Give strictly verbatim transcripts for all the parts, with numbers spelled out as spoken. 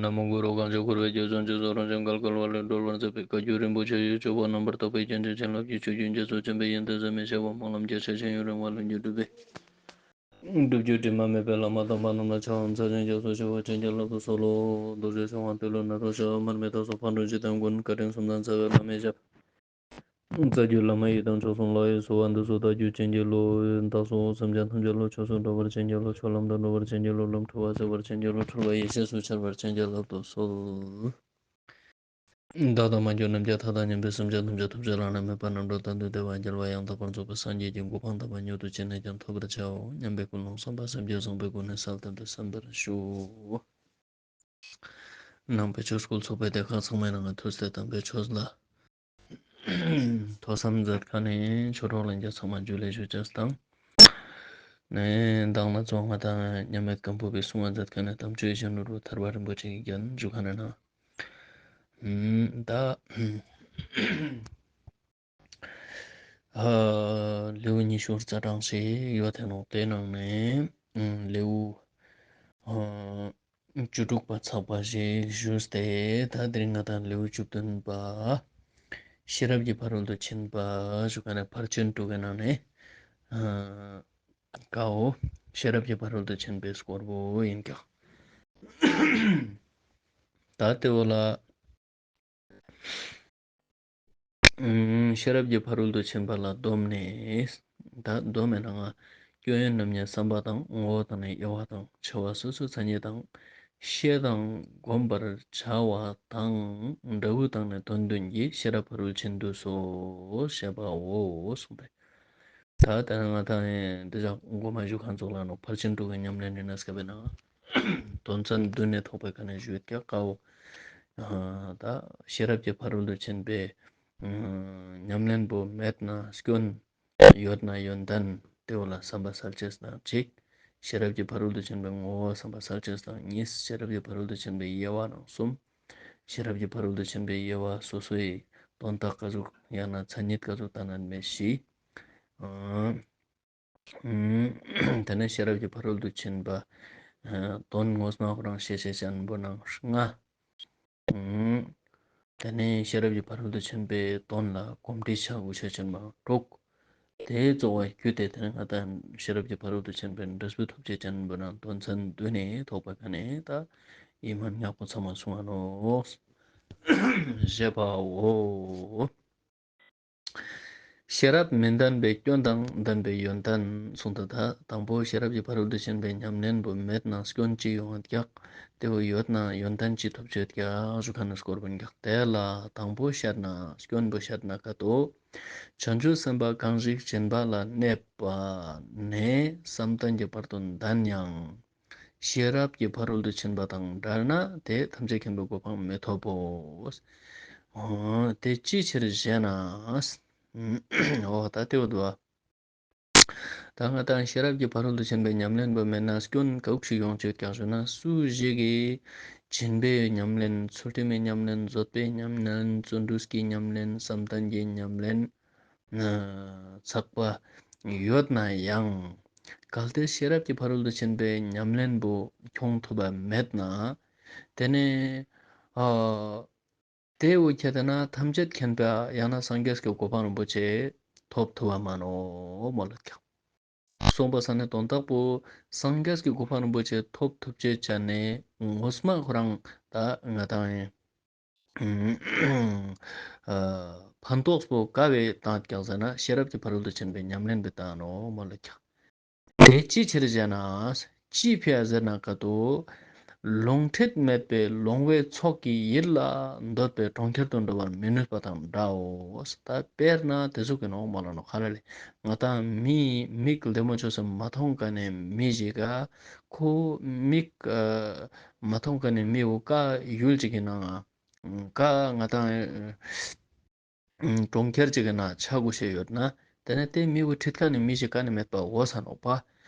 ན་མོ་གུ་རུ་གང་ཞིག་འཁོར་བའི་རྒྱ་མཚོ་འཇིགས་སུ་རུང་ཞིང་བརྒལ་དཀའ་བ་ལས་སྒྲོལ་བར་མཛད་པའི་བཀའ་བརྒྱུད་རིན་པོ་ཆེ་ཡི་ཆོས་པ་རྣམ་པར་དག་པའི་རྒྱན་ཅན་བྱིན་རླབས་ཀྱི་ཆུ་རྒྱུན་རྒྱ་མཚོ་ཆེན་པོའི་ཡོན་ཏན་ཟད་མི་ཤེས་པ་སྨོན་ལམ་རྒྱ་ཆེ་ཞིང་ཡུན་རིང་བ་ལྷུན་གྱིས་གྲུབ་པའི་སྒྲུབ་བརྒྱུད་དྲི་མ་མེད་པའི་བླ་མ་དམ་པ་རྣམས་ལ་ཕྱག་འཚལ་ཞིང་སྐྱབས་སུ་མཆིའོ། བྱིན་གྱིས་བརླབ་ཏུ་གསོལ་ལོ། རྡོ་རྗེ་འཆང་དབང་ཏེ་ལོ་ནཱ་རོ་ཞབས། མར་མི་དྭགས་སོགས་ཕག་གྲུ་འཇིག་རྟེན་མགོན། བཀའ་དྲིན་གསུམ་ལྡན་རྩ་བའི་བླ་མའི་ཞབས། རྩ་བརྒྱུད་བླ་མ་ཡི་དམ་མཆོག་གསུམ་ལ་ཡི་གསོལ་བ་འདེབས་སོ། བདག་རྒྱུད་བྱིན་གྱིས་རློབས། བདག་སོགས་སེམས་ཅན་ཐམས་ཅད་བློ་ཆོས་སུ་འགྲོ་བར་བྱིན་གྱིས་རློབས། ཆོས་ལམ་དུ་འགྲོ་བར་བྱིན་གྱིས་རློབས། ལམ་འཁྲུལ་བ་སེལ་བར་བྱིན་གྱིས་རློབས། འཁྲུལ་བ་ཡེ་ཤེས་སུ་འཆར་བར་བྱིན་གྱིས་བརླབ་ཏུ་གསོལ། བདག་དང་མ་གྱུར་ནམ་མཁའི་མཐའ་དང་མཉམ་པའི་སེམས་ཅན་ཐམས་ཅད་ཐོབ་བྱ་རང་ལས་མེད་པ་རྣམ་གྲོལ་དོན་དུ་བདེ་བ་རྒྱལ་བ་ཡང་དག་པར་རྫོགས་པའི་སངས་རྒྱས་ཀྱི་གོ་འཕང་དམ་པ་མྱུར་དུ་ཅི་ནས་ཀྱང་ཐོབ་པར་བྱའོ་སྙམ་པའི་ཀུན་སློང་བསམ་པ་སེམས་བསྐྱེད་བཟང་པོའི་སྒོ་ནས་གསལ་བཏབ་སྟེ་གསན་པར་ཞུ། ནང་པའི་ཆོས་སྐུལ་ཚོགས་པའི་སྡེ་ཁག་ཚང་མའི་ནང་ནས་ཐུགས་སྲས་དམ་པའི་ཆོས་ལ་ཐོས་བསམ་མཛད་མཁན་ནི་ཆོས་གྲོགས་ལྷན་རྒྱས་ཚང་མ་ཇུ་ལེ་ཞུ་ཅེས་དང་། ནས་མདང་ན་ཚོ་ང་དང་མཉམ་མེད་སྒམ་པོ་པའི་གསུང་བ་མཛད་མཁན་ནི་དམ་ཆོས་གཞོན་ནུ་རུ་ཐར་པ་རིན་པོ་ཆེ་གི་རྒྱན་ཞུ་མཁན་ནི་ན། ད། ལེའུ་ཉི་ཤུ་རྩ་གྲངས་ཤིག་ཡོད་དེ་ནོ། དེ་ནང་ནས་ལེའུ་བཅུ་དྲུག་པ་ཚགས་པ་ཞིག་ཞུས་ཏེ། ད་དེ་རིང་ང་དང་ལེའུ་བཅུ་བདུན་པ་ཤེས་རབ་ཀྱི་ཕ་རོལ་ཏུ་ཕྱིན་པ་ཞུ་མཁན་ནི་ཕར་ཕྱིན་དྲུག་གི་ནང་ནས་ཀའོ་ཤེས་རབ་ཀྱི་ཕ་རོལ་ཏུ་ཕྱིན་པའི་སྐོར་བོ་ཡིན་ཀྱང་། ད་དེ་བོ་ལ། ཤེས་རབ་ཀྱི་ཕ་རོལ་ཏུ་ཕྱིན་པ་ལ་བསྡོམས་ནས། ད་བསྡོམས་ནས་ན། སྐྱོན་ཡོན་རྣམ་གཉིས་བསམ་པ་དང་། ངོ་བོ་དང་ནི་དབྱེ་བ་དང་། འཆི་བ་སོ་སོའི་མཚན་ཉིད་དང་། ཤེས་དང་བསྒོམ་པར་བྱ་བ་དང་། འབྲས་བུ་དང་ནི་དོན་བདུན་གྱིས། ཤེས་རབ་ཕ་རོལ་ཕྱིན་བསྡུས་སོ། ཞེས་པའོ་གསུངས་པས། ད་ལྟ་ང་དང་འདི་ཅག་མགོ་མ་ཞུ་ཁན་ཚོགས་ལ་ནོ་ཕར་ཕྱིན་དྲུག་གི་ཉམས་ལེན་ནི་ན་སྐབས་ན། དོན་ཚན་བདུན་ནས་ཐོག་པའི་ཁ་ནས་ཞུས་ཀྱག་ཀའོ། ད་ཤེས་རབ་ཀྱི་ཕ་རོལ་ཏུ་ཕྱིན་པའི་ཉམས་ལེན་པོ་མེད་ན་སྐྱོན། ཡོད་ན་ཡོན་ཏན་དེ་བོ་ལ་བསམ་པ་གསལ་ཅེས་དང་གཅིག། ཤེས་རབ་ཀྱི་ཕ་རོལ་ཏུ་ཕྱིན་པའི་ངོ་བོ་བསམ་པ་གསལ་ཅེས་དང་གཉིས། ཤེས་རབ་ཀྱི་ཕ་རོལ་ཏུ་ཕྱིན་པའི་དབྱེ་བ་ནང་གསུམ། ཤེས་རབ་ཀྱི་ཕ་རོལ་ཏུ་ཕྱིན་པའི་དབྱེ་བ་སོ་སོའི་དོན་དག་ག་ཟུག་ཡང་ན་མཚན་ཉིད་ག་ཟུག་ལྟ་ན་མེད་བཞི། དེ་ནས་ཤེས་རབ་ཀྱི་ཕ་རོལ་ཏུ་ཕྱིན་པ། དོན་ངོ་མ་ཁོ་རང་ཤེས་ཤེས་ཅན་པོ་ནང་ལྔ། དེ་ནས་ཤེས་རབ་ཀྱི་ཕ་རོལ་ཏུ་ཕྱིན་པའི་དོན་ལ་གོམས་འདྲིས་བྱ་དགོས་ཤེས་ཅན་པོ་དྲུག། དེའི་གཙོ་བོ་རྒྱུ་དེ་དེ་ནས་ང་དང་ཤེས་རབ་ཀྱི་ཕ་རོལ་ཏུ་ཕྱིན་པའི་འབྲས་བུ་ཐོབ་བྱེད་ཅན་པོ་ནང་དོན་ཚན་བདུན་ནས་ཐོག་པའི་ཁ་ནས་ད་ཡིད་སྨོན་ཉག་པོ་ཚང་མ་གསུང་བ་ནོ། ཞེས་པའོ། ཤེས་རབ་མི་ལྡན་པའི་སྐྱོན་དང་ལྡན་པའི་ཡོན་ཏན་གསུངས་ཏེ། ད་དང་པོ་ཤེས་རབ་ཀྱི་ཕ་རོལ་ཏུ་ཕྱིན་པའི་ཉམས་ལེན་པོ་མེད་ན་སྐྱོན་ཅི་ཡོང་བ་ཀྱག། དེ་བོ་ཡོད་ན་ཡོན་ཏན་ཅི་ཐོབ་ཅེས་ཀྱག་ཞུ་ཁན་ནི་སྐོར་བོ་ཀྱག། དེ་ལ་དང་པོ་བཤད་ན་སྐྱོན་པོ་བཤད་ན་ཀ་ཏོ། བྱང་ཆུབ་སེམས་དཔའ་གང་ཞིག་སྦྱིན་པ་ལ་གནས་པ་ནས་བསམ་གཏན་གྱི་བར་དུ་ལྡན་ཡང་། ཤེས་རབ་ཀྱི་ཕ་རོལ་ཏུ་ཕྱིན་པ་དང་བྲལ་ན་དེ་ཐམས་ཅད་མཁྱེན་པའི་གོ་འཕང་མི་ཐོབ་བོ། འོ་དེ་ཅིའི་ཕྱིར་ཞེ་ན། འོ་ད་དེ་བོ་འདུག་ཨ། ད་ང་དང་ཤེས་རབ་ཀྱི་ཕ་རོལ་ཏུ་ཕྱིན་པའི་ཉམས་ལེན་པོ་མེད་ན་སྐྱོན་ག་ཟུག་ཞིག་ཡོང་ཅེས་ཀྱག་ཞུ་ན། སུ་ཞིག་གིས་སྦྱིན་པའི་ཉམས་ལེན། ཚུལ་ཁྲིམས་ཀྱི་ཉམས་ལེན། བཟོད་པའི་ཉམས་ལེན། བརྩོན་འགྲུས་ཀྱི་ཉམས་ལེན། བསམ་གཏན་གྱི་ཉམས་ལེན། ཚགས་པ་ཡོད་ན་ཡང་། གལ་ཏེ་ཤེས་རབ་ཀྱི་ཕ་རོལ་ཏུ་ཕྱིན་པའི་ཉམས་ལེན་པོ་འཁྱོངས་ཐུབ་པ་མེད་ན། དེ་ནས་ཨ་དེ་འུ་ཁྱེད་ན་ཐམས་ཅད་མཁྱེན་པ་ཡང་ན་སངས་རྒྱས་ཀྱི་གོ་འཕང་རིན་པོ་ཆེ་ཐོབ་ཐུབ་པ་མ་ནོ་མོ་ལ་ཀྱང་། གསུངས་པ་ས་ནས་དོན་དག་པོ་སངས་རྒྱས་ཀྱི་གོ་འཕང་རིན་པོ་ཆེ་ཐོབ་ཐུབ་ཅེས་བྱ་ནས་ངོ་མ་ཁོ་རང་ད་ང་དང་ཡིན། ཕན་ཐོགས་པོ་ག་བས་བཏང་ཀྱག་ཟེར་ན་ཤེས་རབ་ཀྱི་ཕ་རོལ་ཏུ་ཕྱིན་པའི་ཉམས་ལེན་པས་བཏང་ནོ་མོ་ལ་ཀྱག། དེ་ཅིའི་ཕྱིར་ཞེ་ན། ཅི་ཕི་ཡ་ཟེར་ན་ཀ་ཏོ། ལོང་འཕྲད་མེད་པའི་ལོང་བའི་ཚོགས་ཀྱིས་ཡིད་ལ་འདོད་པའི་གྲོང་ཁྱེར་དུ་འགྲོ་བར་མི་ནུས་པ་དང་འདྲའོ། ད་དཔེར་ན་དེ་ཟུག་གི་ནོ་མོ་ལ་ནོ་ཁ་ལ་ལེ། ང་དང་མི་མིག་ལྡེ་མོ་ཆོས་སུ་མ་མཐོང་མཁན་ནི་མི་ཞིག་ག་ཁོ་མིག་མ་མཐོང་མཁན་ནི་མི་བོ་ཀ་ཡུལ་ཅིག་གི་ནང་ང་ཀ་ང་དང་གྲོང་ཁྱེར་ཅིག་གི་ནང་ཆ་དགོས་ཤེས་ཡོད་ན། དེ་ནས་དེ་མི་བོ་ཁྲིད་མཁན་ནི་མི་ཞིག་ག་ནི་མེད་པ་འོ་ས་ནོག་པ།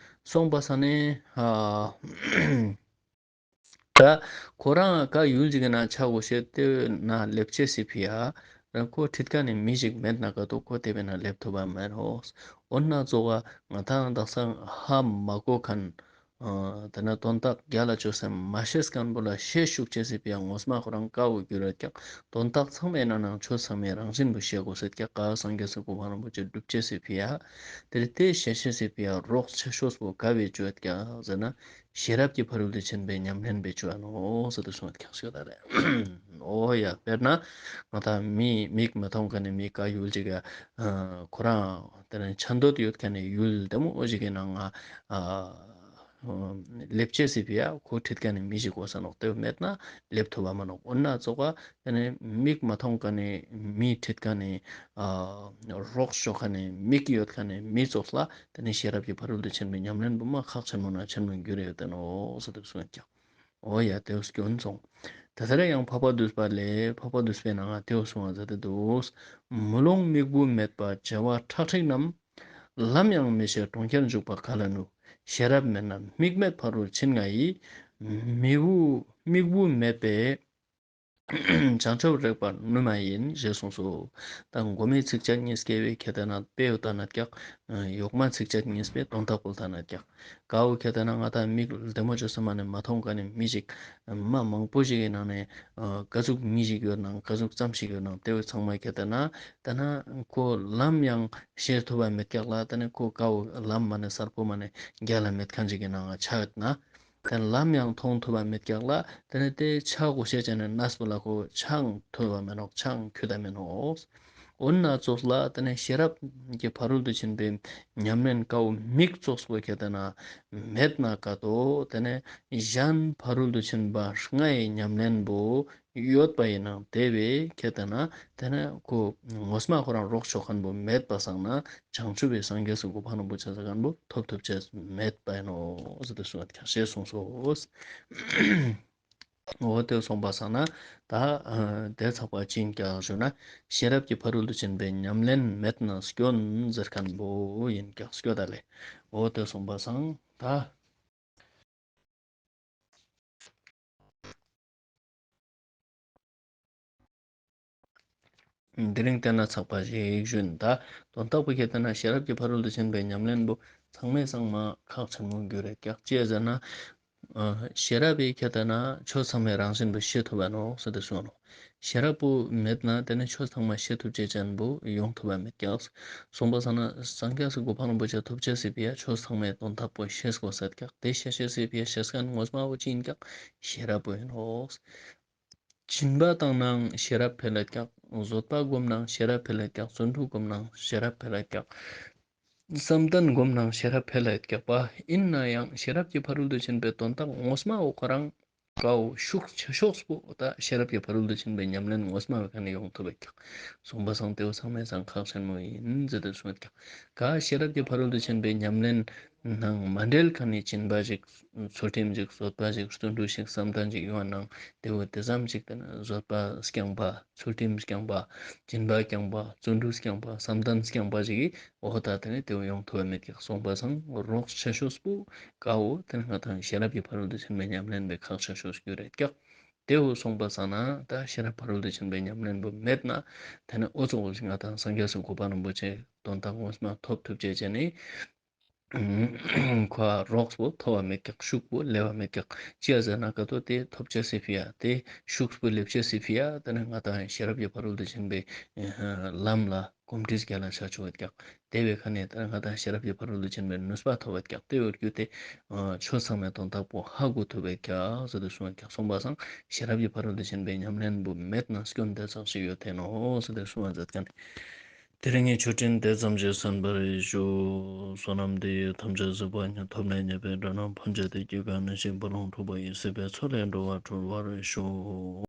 སོང་པ་ས་ནས་ཨ་ད་ཁོ་རང་ཀ་ཡུལ་ཅིག་གི་ནང་ཆ་དགོས་ཤེས་དེ་ན་སླེབས་ཅེས་སི་ཕི་ཡ། རང་ཁོ་ཁྲིད་མཁན་ནི་མི་ཞིག་མེད་ན་ཀ་ཏོ་ཁོ་དེ་བས་ན་སླེབས་ཐུབ་པ་མེད་རོགས། འོ་ན་གཙོ་བ་ང་དང་དག་ས་ཧ་མ་གོ་མཁན། ཨ་དེ་ན་དོན་དག་རྒྱ་ལ་ཆོས་སེམས་མ་ཤེས་མཁན་པོ་ལ་ཤེས་ཤུགས་ཆེ་སྲིད་པའི་ངོ་མ་ཁོ་རང་དཀའ་བོ་གྱུར་ཡོད་ཀྱང་དོན་དག་ཚང་མའི་ནང་ནང་ཆོས་ཚང་མའི་རང་བཞིན་པོ་ཤེས་དགོས་ཟེར་ཀྱང་ཀ་སངས་རྒྱས་སུ་གོ་འཕང་རིན་པོ་ཆེ་སྒྲུབ་ཆེ་སྲིད་པའི་དེར་དེ་ཤེས་ཤེས་སྲིད་པའི་རོགས་ཆེ་ཤོས་པོ་ག་བའི་ཆོས་ཀྱང་ཟེར་ན། ཤེས་རབ་ཀྱི་ཕ་རོལ་ཏུ་ཕྱིན་པའི་ཉམས་ལེན་པའི་ཆོས་ཨ་ནོ་ཟེར་དུ་གསུངས་ཀྱང་ཤོད་ད་རེད། ཨོ་ཡ་དཔེར་ན་ང་དང་མི་མིག་མ་མཐོང་མཁན་ནི་མི་དཀར་ཡོལ་ཅིག་ག་ཁོ་རང་དེ་ནས་ཆ་འདོད་ཡོད་མཁན་ནི་ཡུལ་དེ་མོ་ཨོ་ཅིག་གི་ནང་ང་ལེབ་ཅེས་སི་ཕི་ཡ་ཁོ་ཁྲིད་མཁན་ནི་མི་ཞིག་གོ་ས་ནོག་དེ་མེད་ན་ལེབ་ཐུབ་པ་མ་ནོག་འོ་ན་ཙོག་ག་དེ་ནས་མིག་མ་མཐོང་མཁན་ནི་མི་ཁྲིད་མཁན་ནི་རོགས་ཞོག་མཁན་ནི་མིག་ཡོད་མཁན་ནི་མི་ཙོགས་ལ། དེ་ནས་ཤེས་རབ་ཀྱི་ཕ་རོལ་ཏུ་ཕྱིན་པའི་ཉམས་ལེན་པོ་མ་ཁག་ཆེན་མོ་ན་ཆེན་མོ་འགྱུར་ཡོད་དེ་ནོ་ཟེར་དུ་གསུངས་ཀྱང་། འོ་ཡ་དེ་སྐྱོན་སོང་། དེ་ལྟར་ཡང་འཕགས་པ་འདུས་པ་ལས་འཕགས་པ་འདུས་པའི་ནང་ང་དེ་གསུངས་པ་ཟེར་དུ་འདུག་མི་ལོང་མིག་བུ་མེད་པ་བྱ་བ་ཁྲག་ཁྲིག་རྣམས། ལམ་ཡང་མི་ཤེས་གྲོང་ཁྱེར་འཇུག་པ་ག་ལ་ནུས། ཤེས་རབ་མེད་ན་དམིགས་མེད་ཕ་རོལ་ཕྱིན་ང་ཡི། མི་བུ་མིག་བུ་མེད་པས། བྱང་ཆུབ་རེག་པར་ནུས་མ་ཡིན་ཞེས་གསུངས་སོ། ད་མགོ་མའི་ཚིགས་བཅད་གཉིས་ཀྱི་བའི་ཁྱད་ལྟ་ན་དཔེ་ཡོད་ལྟ་ན་ཀྱག་ཡོག་མ་ཚིགས་བཅད་གཉིས་པའི་དོན་དག་པོ་ལྟ་ན་ཀྱག་ཀ་བོ་ཁྱད་ལྟ་ན་ང་དང་མིག་བདེ་མོ་བྱོས་སོ་མ་ནས་མ་མཐོང་མཁན་ནི་མི་ཞིག་མ་མང་པོ་ཞིག་གི་ནང་ནས་ག་ཟུག་མི་ཞིག་ཡོད་ནང་ག་ཟུག་ཙམ་ཞིག་ཡོད་ནང་དེ་བས་ཚང་མ་ཁྱད་ལྟ་ན་ད་ན་ཁོ་ལམ་ཡང་ཤེས་ཐུབ་པ་མེད་ཀྱག་ལ་ད་ནི་ཁོ་ཀ་བོ་ལམ་མ་ནས་གསལ་པོ་མ་ནས་རྒྱ་ལ་མེད་མཁན་ཞིག་གི་ནང་ང་ཆགས་ཡོད་ན། དེ་ལམ་ཡང་མཐོང་ཐུབ་པ་མེད་ཀྱག་ལ། དེ་ནས་དེ་ཆ་གོ་ཤེས་བྱས་ནས་གནས་པོ་ལ་ཁོ་ཆའང་ཐུབ་པ་མེད་ནོག་ཆའང་ཁྱོད་ད་མེད་ནོག་འོ་ན་ཙོགས་ལ་དེ་ནས་ཤེས་རབ་ཀྱི་ཕ་རོལ་ཏུ་ཕྱིན་པའི་ཉམས་ལེན་དཀའ་བོ་མིག་ཙོགས་པོ་ཁྱེད་ལྟ་ན་མེད་ན་ཀ་ཏོ་དེ་ནས་གཞན་ཕ་རོལ་ཏུ་ཕྱིན་པ་ལྔ་ཡི་ཉམས་ལེན་པོ་ཡོད་པ་ཡིན་ནང་དེ་བས་ཁྱེད་ལྟ་ན། དེ་ནས་ཁོ་ངོ་མ་ཁོ་རང་རོགས་ཆོག་མཁན་པོ་མེད་པ་སང་ན་བྱང་ཆུབ་པའི་སངས་རྒྱས་སུ་གོ་འཕང་རིན་པོ་ཆེ་ཟེར་མཁན་པོ་ཐོབ་ཐུབ་ཅེས་མེད་པ་ཡིན་ནོ་ཟེར་ཏེ་གསུངས་ཀྱང་ཞེས་གསུངས་སོ། འོ་དེ་གསུངས་པ་སང་ན་ད་དེ་ཚགས་པ་ཅིན་ཀྱང་ཞུ་ན་ཤེས་རབ་ཀྱི་ཕ་རོལ་ཏུ་ཕྱིན་པའི་ཉམས་ལེན་མེད་ན་སྐྱོན་ཟེར་མཁན་པོ་ཡིན་ཀྱང་སྐྱོ་ད་ལེ། འོ་དེ་གསུངས་པ་སང་ད། འདི་རིང་བལྟས་ན་ཚགས་པ་ཞིག་ཞུ་ཡིན་ད། དོན་དག་པོ་ཁྱེད་ལྟ་ན་ཤེས་རབ་ཀྱི་ཕ་རོལ་ཏུ་ཕྱིན་པའི་ཉམས་ལེན་པོ་ཚང་མས་ཚང་མ་ཁག་ཆེན་མོ་གྱུར་རེད་ཀྱག་ཅི་ཟེར་ན། ཤེས་རབ་པས་ཁྱེད་ལྟ་ན་ཆོས་ཚང་མའི་རང་བཞིན་པོ་ཤེས་ཐུབ་པ་ནོ་ཟེར་ཏེ་གསུངས་ནོ། ཤེས་རབ་པོ་མེད་ན་དེ་ནི་ཆོས་ཚང་མ་ཤེས་ཐུབ་ཅེས་ཅན་པོ་ཡོང་ཐུབ་པ་མེད་ཀྱག་གསུངས་པ་སང་ན་སངས་རྒྱས་སུ་གོ་འཕང་རིན་པོ་ཆེ་ཐོབ་ཅེས་སི་ཕི་ཡ་ཆོས་ཚང་མའི་དོན་དག་པོ་ཤེས་དགོས་ཟེར་ཀྱག་དེ་ཤེས་ཤེས་སི་ཕི་ཡ་ཤེས་མཁན་ངོ་མ་བོ་ཅི་ཡིན་ཀྱག་ཤེས་རབ་པོ་ཡིན་ནོ། སྦྱིན་པ་བཏང་ནའང་ཤེས་རབ་འཕེལ་ལ་ཀྱག་བཟོད་པ་སྒོམ་ནའང་ཤེས་རབ་འཕེལ་ལ་ཀྱག་བརྩོན་འགྲུས་སྒོམ་ནའང་ཤེས་རབ་འཕེལ་ལ་ཀྱག་བསམ་གཏན་སྒོམ་ནའང་ཤེས་རབ་འཕེལ་ལ་ཀྱག་པ་ཡིན་ན་ཡང་ཤེས་རབ་ཀྱི་ཕ་རོལ་ཏུ་ཕྱིན་པའི་དོན་དག་ངོ་མ་བོ་ཁོ་རང་ཀའོ་ཤུགས་ཆེ་ཤོས་པོ་ད་ཤེས་རབ་ཀྱི་ཕ་རོལ་ཏུ་ཕྱིན་པའི་ཉམས་ལེན་ངོ་མ་བོ་ཁ་ནས་ཡོང་ཐུབ་པ་ཀྱག་གསུངས་པ་སང་དེ་བོ་ཚང་མས་སང་ཁག་ཆེན་མོ་ཡིན་ཟེར་ཏེ་གསུངས་ཀྱག་ག་ཤེས་རབ་ཀྱི་ཕ་རོལ་ཏུ་ཕྱིན་པའི་ཉམས་ལེན་ནང་མ་འབྲེལ་ཁ་ནས་སྦྱིན་པ་ཞིག་ཚུལ་ཁྲིམས་ཤིག་བཟོད་པ་ཞིག་བརྩོན་འགྲུས་ཤིག་བསམ་གཏན་ཞིག་ཡོང་ནང་དེ་བོ་དེ་ཙམ་ཞིག་དེ་ནི་བཟོད་པ་སྐྱངས་པ་ཚུལ་ཁྲིམས་སྐྱངས་པ་སྦྱིན་པ་སྐྱངས་པ་བརྩོན་འགྲུས་སྐྱངས་པ་བསམ་གཏན་སྐྱངས་པ་ཞིག་གིས་འོ་ད་དེ་ནི་དེ་བོ་ཡོང་ཐུབ་པ་མེད་ཀྱག་གསུངས་པ་སང་རོགས་ཆེ་ཤོས་པོ་ཀ་བོ་དེ་ནི་ང་དང་ཤེས་རབ་ཀྱི་ཕ་རོལ་ཏུ་ཕྱིན་པའི་ཉམས་ལེན་པའི་ཁག་ཆེ་ཤོས་ཤིག་རེད་ཀྱག་དེ་བོ་གསུངས་པ་སང་ན་ད་ཤེས་རབ་ཕ་རོལ་ཏུ་ཕྱིན་པའི་ཉམས་ལེན་པོ་མེད་ན་དེ་ནི་འོ་ཙོག་ང་དང་སངས་རྒྱས་སུ་གོ་འཕང་རིན་པོ་ཆེ་དོན་དག་ངོ་མ་ཐོབ་ཐུབ་ཅེས་བྱས་ནས། ཁོ་རོགས་པོ་ཐོབ་པ་མེད་ཀྱག་ཤུགས་པོ་ལེབ་པ་མེད་ཀྱག་ཅི་ཡ་ཟེར་ན་ཀ་ཏོ་དེ་ཐོབ་ཅེས་སི་ཕི་ཡ་དེ་ཤུགས་པོ་ལེབ་ཅེས་སི་ཕི་ཡ་དེ་ནི་ང་དང་ཤེས་རབ་ཀྱི་ཕ་རོལ་ཏུ་ཕྱིན་པའི་ལམ་ལ་གོམས་འདྲིས་རྒྱ་ལ་ཆ་ཆོག་ཀྱག་དེ་བས་ཁ་ནས་དེ་ནི་ང་དང་ཤེས་རབ་ཀྱི་ཕ་རོལ་ཏུ་ཕྱིན་པའི་ནུས་པ་ཐོབ་ཀྱག་དེ་བོ་རྒྱུ་དེ་ཆོས་ཚང་མའི་དོན་དག་པོ་ཧ་གོ་ཐུབ་ཀྱག་ཟེར་ཏེ་གསུངས་ཀྱག་གསུངས་པ་སང་ཤེས་རབ་ཀྱི་ཕ་རོལ་ཏུ་ཕྱིན་པའི་ཉམས་ལེན་པོ་མེད་ན་སྐྱོན་དེ་ཙམ་ཞིག་ཡོད་དེ་ནོ་ཟེར་ཏེ་གསུངས་པ་མཛད་ཀྱག་དེ་རིང་གི་ཆོས་འབྲེལ་དེ་ཙམ་གྱིས་གསན་པར་ཞུ། བསོད་ནམས་འདི་ཡིས་ཐམས་ཅད་གཟིགས་པ་ཉིད། ཐོབ་ནས་ཉེས་པའི་དགྲ་རྣམས་ཕམ་བྱས་ཏེ། སྐྱེ་རྒ་ན་འཆིའི་རྦ་ཀློང་འཁྲུགས་པ་ཡི། སྲིད་པའི་མཚོ་ལས་འགྲོ་བ་སྒྲོལ་བར་ཤོག།